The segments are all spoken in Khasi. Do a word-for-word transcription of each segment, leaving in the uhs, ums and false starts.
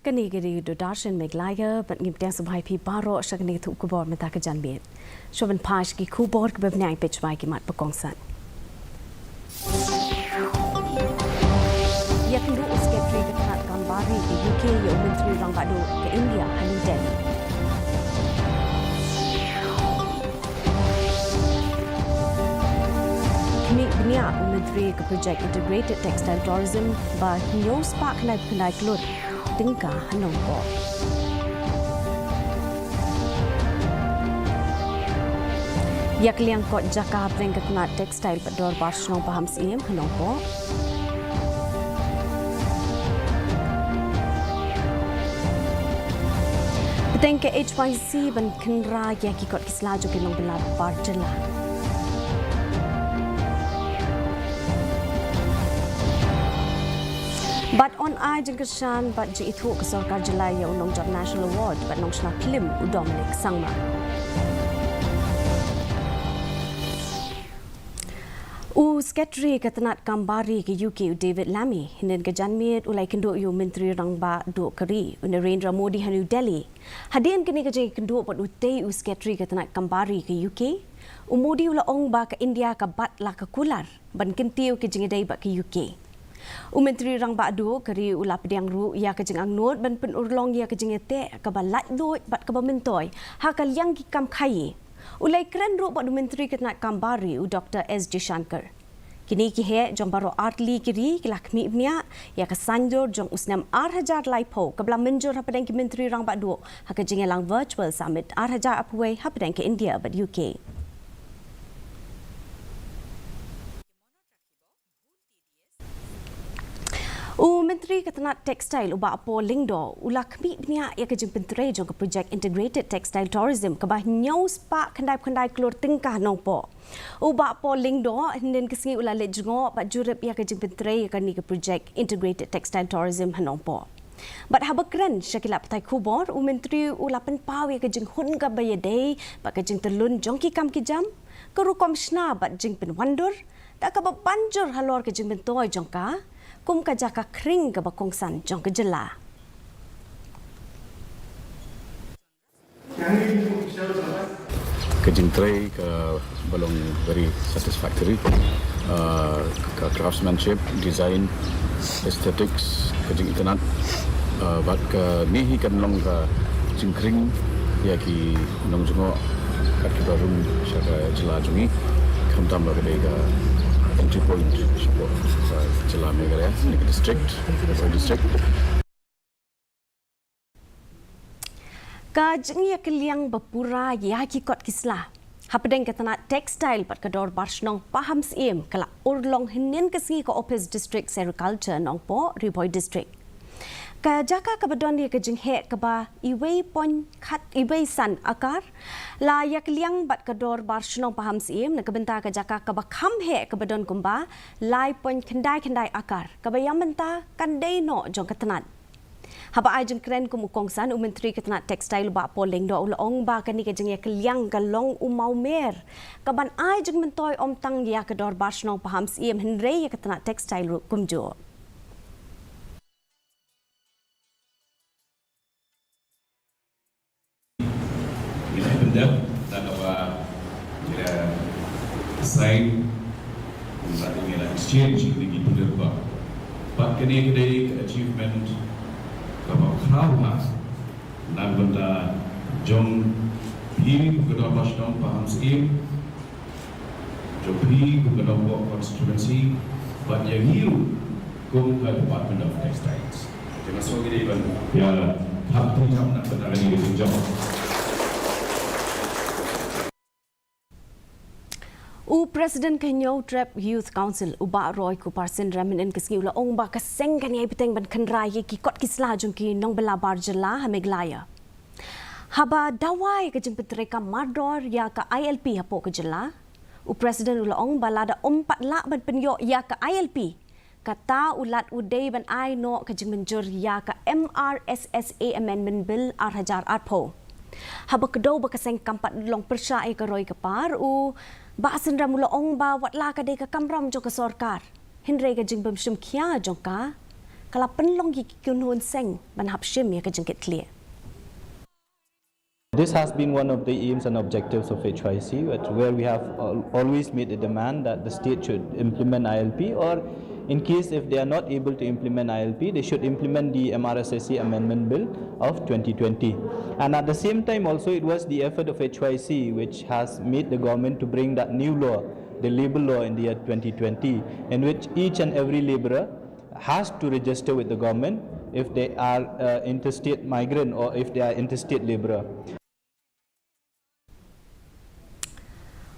Kane ka dei ka Doordarshan Meghalaya, bad ngim tieng sngewbha ïa phi baroh sha kane ka thup khubor mynta ka janmiet. Shuwa ban phai sha ki khubor kiba bniah, peit shuwa ki mat ba kongsan. Ïakynduh u Secretary ka tnat kam bar ri ka U K ïa u Myntri Rangbah Duh ka India ha New Delhi. Khmih bniah u Myntri ka projek Integrated Textile Tourism ba hynñiew spah khyndai phew khyndai klur tyngka ha Nongpoh. Ïa ka liang kot jaka hapdeng ka tnat textile bad dorbar shnong Pakham Syiem ha Nongpoh. Bteng ka H Y C ban kynra ïa ki kot ki sla jong ki nongbylla bar jylla. Bad yn ai jingkyrshan bad jingithuh ka sorkar jylla ïa u nongjop National Award bad nongshna phlim u Dominic Sangma. U Secretary ka tnat kam bar ri ka U K u David Lammy, hynnin ka janmiet u la ïakynduh ïa u Myntri Rangbah Duh ka ri u Narendra Modi ha New Delhi. Hadien kane ka jingïakynduh bad utei u Secretary ka tnat kam bar ri ka U K, u Modi u la ong ba ka India ka bat la ka kular ban kyntiew ka jingïadei bad ka U K. U Myntri Rangbah Duh ka ri u la pdiang ruh ïa ka jingangnud ban pynurlong ïa ka jingïateh kaba laitluid bad kaba myntoi ha ka liang ki kam khaïi. U la ïakren ruh bad u Myntri ka tnat kam bar ri u Doktor S Jaishankar. Kine ki heh jong baroh artylli ki ri ki la khmih bniah ïa ka saiñdur jong u snem ar hajar laiphew kaba la mynjur hapdeng ki Myntri Rangbah Duh ha ka jingïalang Virtual Summit ar hajar arphew wei hapdeng ka India bad U K. U Myntri ka tnat Textile u Bah Paul Lyngdoh u la khmih bniah ïa ka jingpyntrei jong ka projek Integrated Textile Tourism kaba hynñiew spah khyndai phew khyndai klur tyngka ha Nongpoh. U Bah Paul Lyngdoh hynnin ka sngi u la leit jngoh bad jurip ïa ka jingpyntrei ïa kane ka projek Integrated Textile Tourism ha Nongpoh. Bad haba kren sha ki lad pathai khubor, u Myntri u la pynpaw ïa ka jinghun kaba ïadei bad ka jingtyllun jong ki kam ki jam, ka rukom shna bad jingpynwandur da kaba ban jur halor ka jingmyntoi jong ka kum ka jaka khring kaba kongsan jong ka jylla. Ka jingtrei kaba long very satisfactory. Uh, ka craftsmanship, design, aesthetics, ka jingitynnad, uh, bad kane hi kan long ka jingkhring ïa ki nongjngoh bad kiba rung sha ka jylla jong ngi. Khamtam ba ka dei ka entry point shapoh ka jylla Meghalaya, ne ka district, ka district. Ka jingïakylliang ba pura ïa ki kot ki sla hapdeng ka tnat textile bad ka dorbar shnong Pakham Syiem ka la urlong hynnin ka sngi ha ka ophis District Sericulture Nongpoh, Ri Bhoi District. Ka jaka kaba don ïa ka jingheh kaba iwei point khat iwei san akar la ïakylliang bad ka dorbar shnong Pakham Syiem na ka bynta ka jaka kaba kham heh kaba don kumba lai point khyndai khyndai akar kaba ïa mynta kan dei noh jong ka tnat. Haba ai jingkren kum u kongsan, u Myntri ka tnat Textile u Bah Paul Lyngdoh u la ong ba kane ka jingïakylliang ka long u mawmer kaban ai jingmyntoi ym tang ïa ka dorbar shnong Pakham Syiem hynrei ïa ka tnat textile ruh kumjuh. Ngi la pyndep da kaba ngi la sign bad ngi la exchange ïa ki pynlong ba. Bad kane ka dei ka achievement kaba khraw ha na ka bynta jong phi kum ka dorbar shnong Pakham Syiem, jong phi kum ka Nongpoh constituency, bad ïa ngi ruh kum ka Department of Textiles. Te nga sngew ngi dei ban ïa thap kyrpang na ka bynta kane ka jingjop. U President ka Hynñiewtrep Youth Council u Bah Roy Kupar Synrem hynnin ka sngi u la ong ba ka seng kan ïai bteng ban kynra ïa ki kot ki sla jong ki nongbylla bar jylla ha Meghalaya. Haba dawa ïa ka jingpyntreikam mardor ïa ka I L P hapoh ka jylla, u President u la ong ba lada ym pat lah ban pynïoh ïa ka I L P, kata u Lat u dei ban ai noh ka jingmynjur ïa ka M R S S A Amendment Bill ar hajar arphew. Haba kdew ba ka seng kam pat long pyrshah ïa ka roi ka par, u Bah Synrem u la ong ba watla ka dei ka kamram jong ka sorkar, hynrei ka jingbymshim khia jong ka ka la pynlong ïa ki kynhun seng ban hap shim ïa ka jingkitkhlieh. This has been one of the aims and objectives of H Y C, which, where we have al- always made a demand that the state should implement I L P, or in case if they are not able to implement I L P, they should implement the M R S S A Amendment Bill of twenty twenty. And at the same time also, it was the effort of H Y C which has made the government to bring that new law, the labor law, in the year twenty twenty, in which each and every laborer has to register with the government if they are uh, interstate migrant or if they are interstate laborer.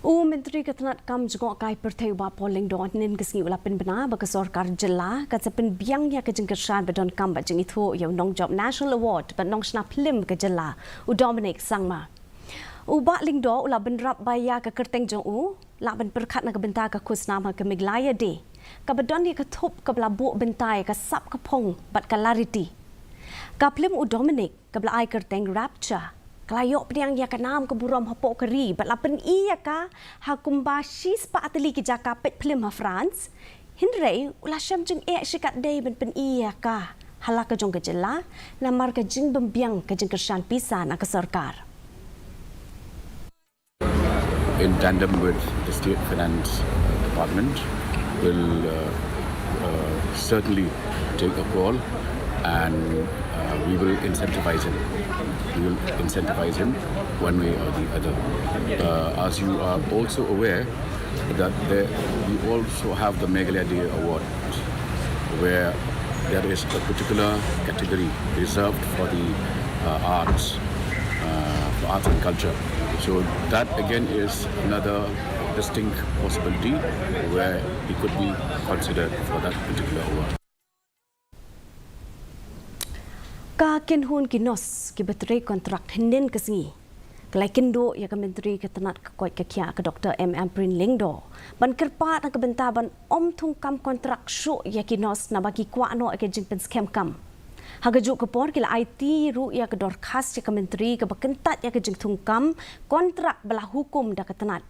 U Myntri ka tnat kam jngohkai pyrthei u Bah Paul Lyngdoh hynnin ka sngi u la pynbna ba ka sorkar jylla kan sa pynbiang ïa ka jingkyrshan ba donkam bad jingithuh ïa u nongjop National Award bad nongshna phlim ka jylla u Dominic Sangma. U Bah Lyngdoh u la bynrap ba ïa ka kyrteng jong u lah ban pyrkhat na ka bynta ka khusnam ha ka Meghalaya Day, kaba don ïa ka thup kaba la buh bynta ïa ka sap ka phong bad ka la riti. Ka phlim u Dominic kaba la ai kyrteng Rapture ka la ïoh pdiang ïa ka nam ka burom hapoh ka ri bad la pyni ïa ka ha kumba shispah tylli ki jaka peit phlim ha France. Hynrei u la shem jingeh shikatdei ban pyni ïa ka ha la ka jong ka jylla namar ka jingbymbiang ka jingkyrshan pisa na ka sorkar. In tandem with the State Finance Department, will uh, uh, certainly take a call and uh, we will incentivize him. We will incentivize him one way or the other. Uh, as you are also aware that there, we also have the Meghalaya Day Award, where there is a particular category reserved for the uh, arts, uh, for arts and culture. So that again is another distinct possibility where he could be considered for that particular award. Ka kynhun ki nurse kiba trei kontrak hynnin ka sngi ka la ïakynduh ïa ka Myntri ka tnat ka koit ka khiah ka Doktor M Ampareen Lyngdoh ban kyrpad na ka bynta ban ym thungkam kontrak shuh ïa ki nurse naba ki kwah noh ïa ka jingpynskhem kam. Ha kajuh ka por ki la aiti ruh ïa ka dorkhas ïa ka Myntri kaba kyntait ïa ka jingthungkam kontrak ba la hukum da ka tnat.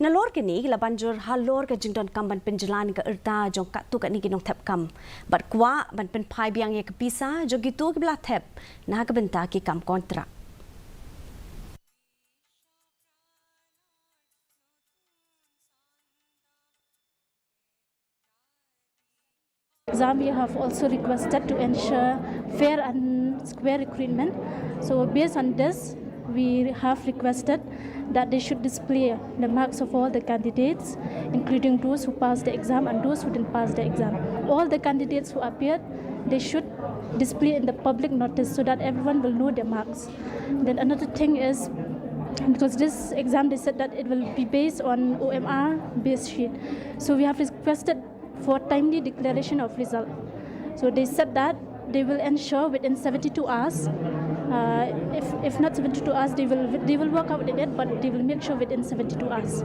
Nalor kine ki la ban jur halor ka jingdonkam ban pynjlan ïa ka rta jong katto katne ki nongthep kam bad kwah ban pynphai biang ïa ka pisa jong kito kiba la thep na ka bynta ki kam kontrak. Exam, we have also requested to ensure fair and square recruitment. So based on this, we have requested that they should display the marks of all the candidates, including those who passed the exam and those who didn't pass the exam. All the candidates who appeared, they should display in the public notice so that everyone will know their marks. Then another thing is, because this exam, they said that it will be based on O M R based sheet. So we have requested for timely declaration of result. So they said that they will ensure within seventy-two hours. Uh, if, if not seventy-two hours, they will they will work out in it, but they will make sure within seventy-two hours.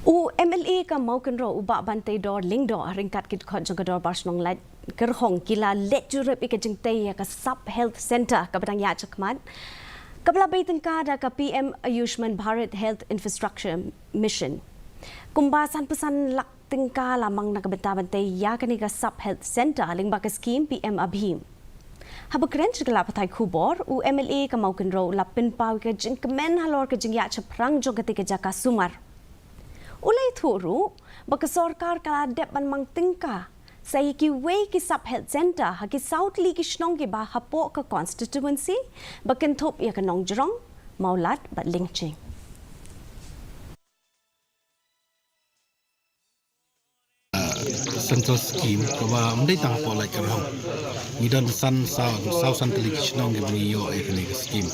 U M L A ka Mawkynrew u Bah Banteidor Lyngdoh ha ryngkat ki dkhot jong ka Dorbar Shnong Laitkyrhong ki la leit jurip ïa ka jingtei ïa ka Sub Health Centre kaba dang ïaid shakhmat, kaba la bei tyngka da ka P M Ayushman Bharat Health Infrastructure Mission. Kumba sanphew san lak tyngka la mang na ka bynta ban tei ïa kane ka Sub Health Centre lyngba ka skhim P M ABHI. Haba kren sha ki lad pathai khubor, u M L A ka Mawkynrew u la pynpaw ïa ka jingkmen halor ka jingïaid shaphrang jong katei ka jaka sumar. U la ïathuh ruh ba ka sorkar ka la dep ban mang tyngka sa ïa kiwei ki Sub Health Centre ha ki saw tylli ki shnong kiba hapoh ka constituency, ba kynthup ïa ka Nongjrong, Mawlad bad Lyngching. Central Scheme kaba ym dei tang hapoh Laitkyrhong. Ngi don san saw, saw san tylli ki shnong kiba ngi ïoh ïa kane ka scheme.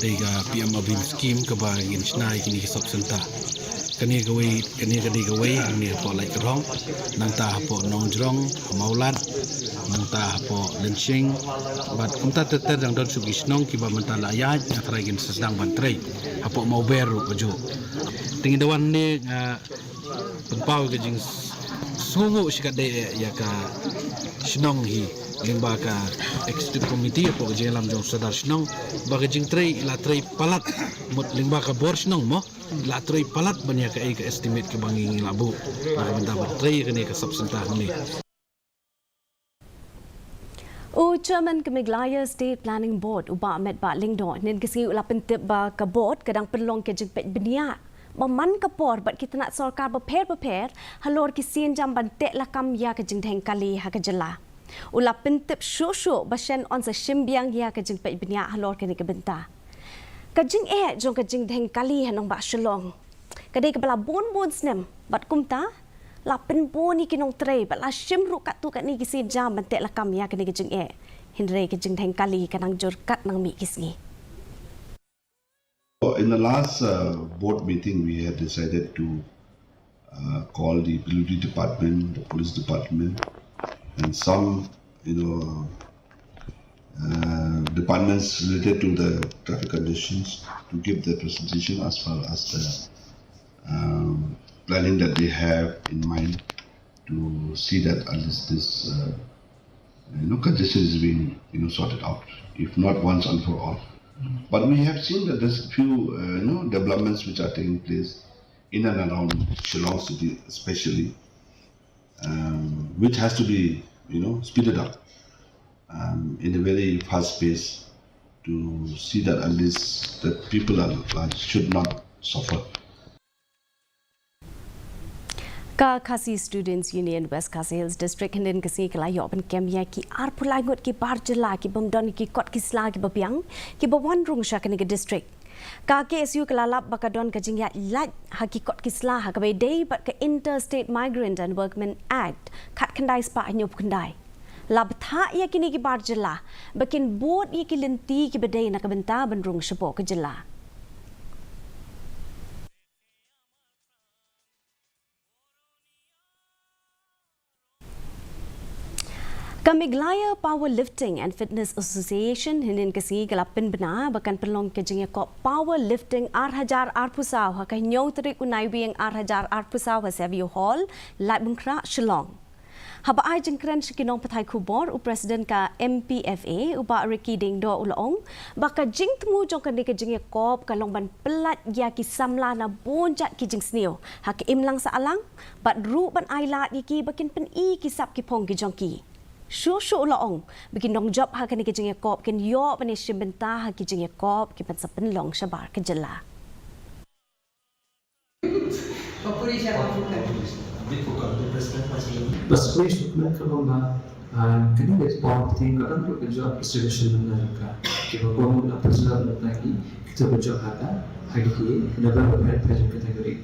Dei ka P M ABHI scheme kaba ngin shna ïa kine ki sub centre. Kane kawei, kane, kane kawei hangne hapoh Laitkyrhong, nangta hapoh Nongjrong, ha Mawlad, nangta hapoh Lyngching. Bad kumta ter ter dang don shuh ki shnong kiba mynta la ïaid, nga tharai kin sa sdang ban trei. Hapoh Mawber ruh kajuh. Te ngi da wan hangne nga pynpaw ka jing, Sngewnguh shikatdei ïa ka shnong hi, lyngba ka executive committee hapoh ka jingïalam jong Sordar Shnong, ba ka jingtrei i la trei palat, mut lyngba ka bor shnong mo, i la trei palat ban ïa kaei ka estimate kaba ngi ngi la buh na ka bynta ban trei ïa kane ka sub centre hangne. U Chairman ka Meghalaya State Planning Board, u Bah Metbah Lyngdoh, hynnin ka sngi u la pyntip ba ka board ka dang pynlong ka jingpeit bniah ba man ka por bad ki tnat sorkar bapher bapher halor ki sienjam ban teh lakam ïa ka jingdheng kali ha ka jylla. U la pyntip shuh shuh ba shen yn sa shim biang ïa ka jingpeit bniah halor kane ka bynta. Ka jingeh jong ka jingdheng kali ha nongbah Shillong ka dei kaba la bun bun snem, bad kumta la pynbun ïa ki nongtrei bad la shim ruh katto katne ki sienjam ban teh lakam ïa kane ka jingeh. Hynrei ka jingdheng kali ka nang jur katba nang mih ki sngi. In the last uh, board meeting, we had decided to uh, call the P W D department, the police department, and some, you know, uh, departments related to the traffic conditions to give their presentation as far as the um, planning that they have in mind to see that at least this, uh, you know, congestion is being, you know, sorted out, if not once and for all. But we have seen that there's a few, uh, you know, developments which are taking place in and around Shillong city, especially, um, which has to be, you know, speeded up um, in a very fast pace to see that at least the people are, are, should not suffer. Ka Khasi Students Union West Khasi Hills District hynnin ka sngi ka la ïoh ban kem ïa ki arphew lai ngut ki bar jylla ki bym don ki kot ki sla kiba biang kiba wan rung sha kane ka district. Ka K S U ka la lap ba ka don ka jingïaid lait ha ki kot ki sla ha kaba ïadei bad ka Interstate Migrant and Workmen Act khatkhyndai spah hynñiewphew khyndai. La bthah ïa kine ki bar jylla ba kin bud ïa ki lynti kiba dei na ka bynta ban rung shapoh ka jylla. Ka Meghalaya Powerlifting and Fitness Association hynnin ka sngi ka la pynbna ba kan pynlong ka jingïakop Powerlifting ar hajar arphew saw ha ka hynñiew tarik u Naiwieng ar hajar arphew saw ha Savio Hall, Laitumkhrah, Shillong. Haba ai jingkren sha ki nongpathai khubor, u President ka M P F A, u Bah Ricky Diengdoh u la ong ba ka jingthmu jong kane ka jingïakop ka long ban pyllait ïa ki samla na bun jait ki jingsniew ha ka imlang sahlang, bad ruh ban ai lad ïa ki ba kin pyni ki sap ki phong ki jong ki. Shuh shuh u la ong ba ki nongjop ha kane ka jingïakop kin ïoh ban ïashim bynta ha ki jingïakop ki ban sa pynlong shabar ka jylla. Bas khublei shuh khublei ka long ba, ah, kane ka por thing ka dang ka jop reservation number ka. Kiba kong la preserve na ta ki kita ba jop ha ka ha ki ki na ba ba pher pher category.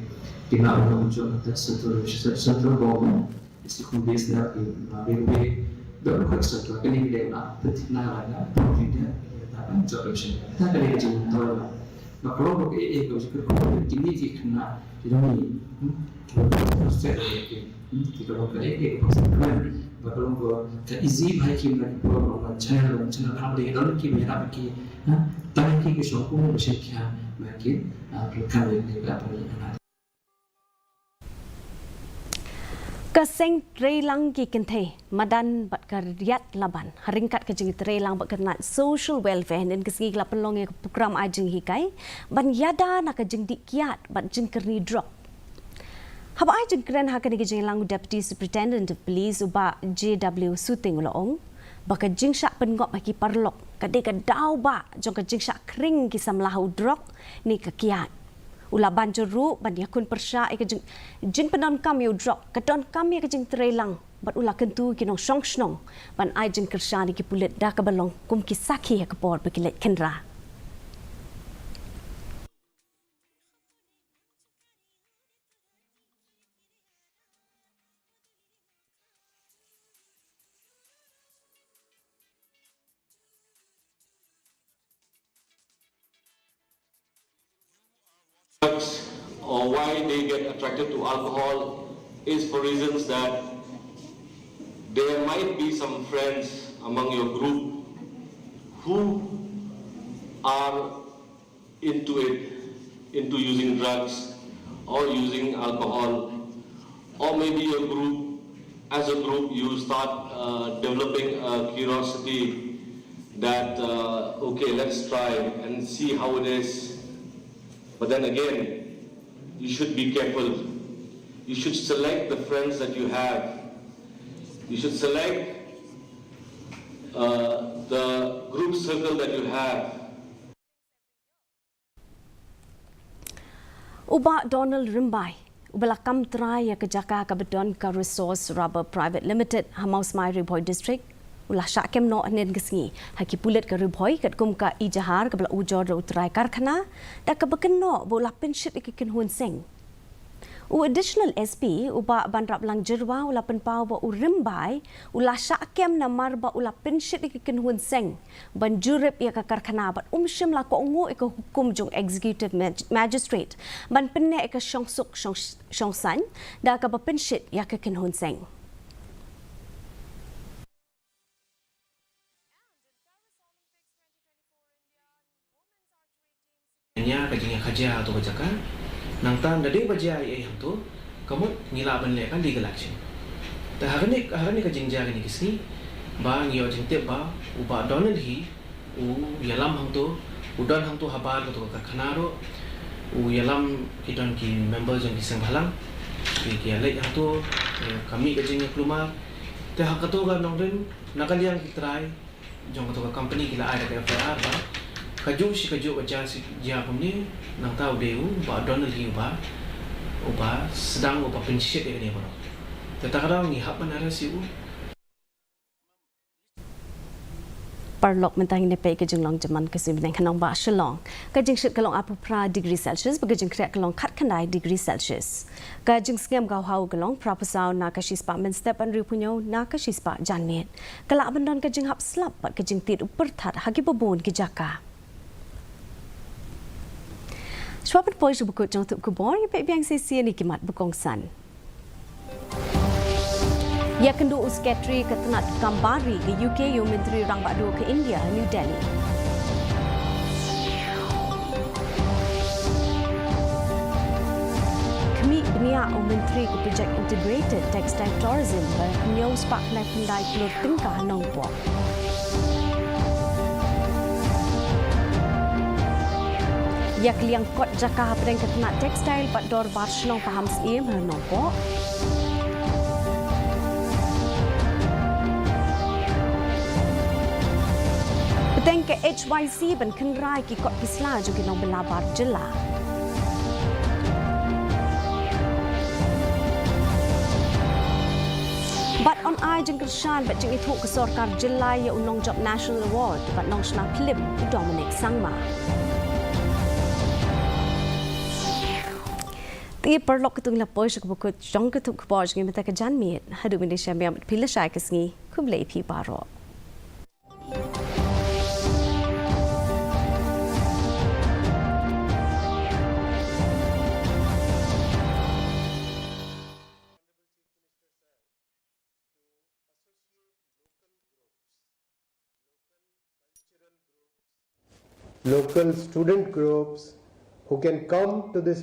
Ki na ba jop ha ta central central government. Is the home base na ki ba railway. Ba ba ka central kane ki dei na pynthikna la na province ta ba jop reservation. Ta kane ka jingthoh la. Ba ka long ba ka A A ka jingkyrkhu kine ki khynnah ki dang ni, hmm, ki ba kyrkhu state ki, hmm, ki ka long ka A A ka ba state kmen. Ba ka long ba ka easy ba ki ma ki ba long ba channel long channel ha ba dei don ki ba ïarap ki, ha, tang ki ki shong kum ba shen ki ha ba ki, ah, ki kam ïa ki ba ba ni ana. Ka seng treilang ki kynthei madan bad ka riat Laban ha ryngkat ka jingtreilang bad ka tnat social welfare hynnin ka sngi ka la pynlong ïa ka prokram ai jinghikai ban ïada na ka jingdih kiad bad jingkyrni drok. Haba ai jingkren ha kane ka jingïalang u Deputy Superintendent of Police u Bah J W Suting u la ong ba ka jingshah pynngop ha ki paralok ka dei ka daw ba jong ka jingshah khring ki samla ha u drok ne ka kiad. U la ban jur ruh ban ïakhun pyrshah ïa ka jing, jingpyndonkam ïa u drok ka donkam ïa ka jingtreilang bad u la kyntu ki nongshong shnong ban ai jingkyrshan ïa ki pulit da kaba long kum ki sakhi ha ka por ba ki leit khynra. Drugs or why they get attracted to alcohol is for reasons that there might be some friends among your group who are into it, into using drugs or using alcohol, Or maybe your group, as a group, you start uh, developing a curiosity that, uh, okay, let's try and see how it is. But then again, you should be careful. You should select the friends that you have. You should select uh, the group circle that you have. U Bah Donald Rymbai, uba la kam trai ïa ka jaka kaba don ka Resource Rubber Private Limited ha Mawsmai, Ri Bhoi District, u la shah kem noh hynnin ka sngi ha ki pulit ka Ri Bhoi katkum ka ejahar kaba la ujor da u trai karkhana da kaba kynnoh ba u la pynshit ïa ka kynhun seng. U Additional S P, u Bah Banraplang Jyrwa, u la pynpaw ba u Rymbai u la shah kem namar ba u la pynshit ïa ka kynhun seng ban jurip ïa ka karkhana bad um shym la kohnguh ïa ka hukum jong Executive Mag- Magistrate ban pynneh ïa ka shongsuk shong- shongsaiñ da kaba pynshit ïa ka kynhun seng. Nia ka jingïakajia ha tu ka jaka. Nangta da dei ba jia ei ei hangtu, ka mut ngi lah ban leh ka legal action. Te ha kane ha kane ka jingjia kane ki sngi ba ngi ïoh jingtip ba u Bah Donald hi u ïalam hangtu, u don hangtu habar katu ka karkhana ruh, u ïalam ki don ki member jong ki seng bhalang, ki ki ïaleit hangtu, ka mih ka jingïaklumar. Te ha katu ka nongrim na ka liang ki trai jong katu ka company ki la ai da ka F I R ba kajuh shi kajuh ka jia shi jia kumne, nangta u dei u Bah Donald hi uba uba sdang uba pynshit ïa kane baroh. Te ta ka daw ngi hap ban arrest ïa u. Paralok, mynta ngin ïa peit ka jinglong jingman ka suiñ bneng ha nongbah Shillong. Ka jingshit ka long arphew phra degree Celsius bad ka jingkhreh ka long khatkhyndai degree Celsius. Ka jingsngem ka hau ka long phraphew saw na ka shispah mynstep bad hynriewphew hynñiew na ka shispah janmiet. Ka lah ban don ka jinghap slap bad ka jingtied u pyrthat ha kiba bun ki jaka. Shuwa ban poi sha ba kut jong ka tup khubor, ïa peit biang shisien ïa ki mat ba kongsan. Ïakynduh u Secretary ka tnat kam bar ri ka U K ïa u Myntri Rangbah Duh ka India ha New Delhi. Khmih bniah u Myntri ka Project Integrated Textile Tourism ba hynñiew spah khyndai phew khyndai klur tyngka ha Nongpoh. Ïa ka liang kot jaka hapdeng ka tnat textile bad dorbar shnong Pahamsyiem ha Nongpoh. Bteng ka H Y C ban kynrai ki kot ki sla jong ki nongbylla bar jylla. Bad yn ai jingkyrshan bad jingithuh ka sorkar jylla ïa u nongjop National Award bad nongshna phlim u Dominic Sangma. Te paralok, katto ngi la poi sha kaba kut jong ka tup khubor jong ngi mynta ka janmiet. Haduh mynta sha mynmiet, phi la shai ka sngi. Khublei phi baroh. Local student groups who can come to this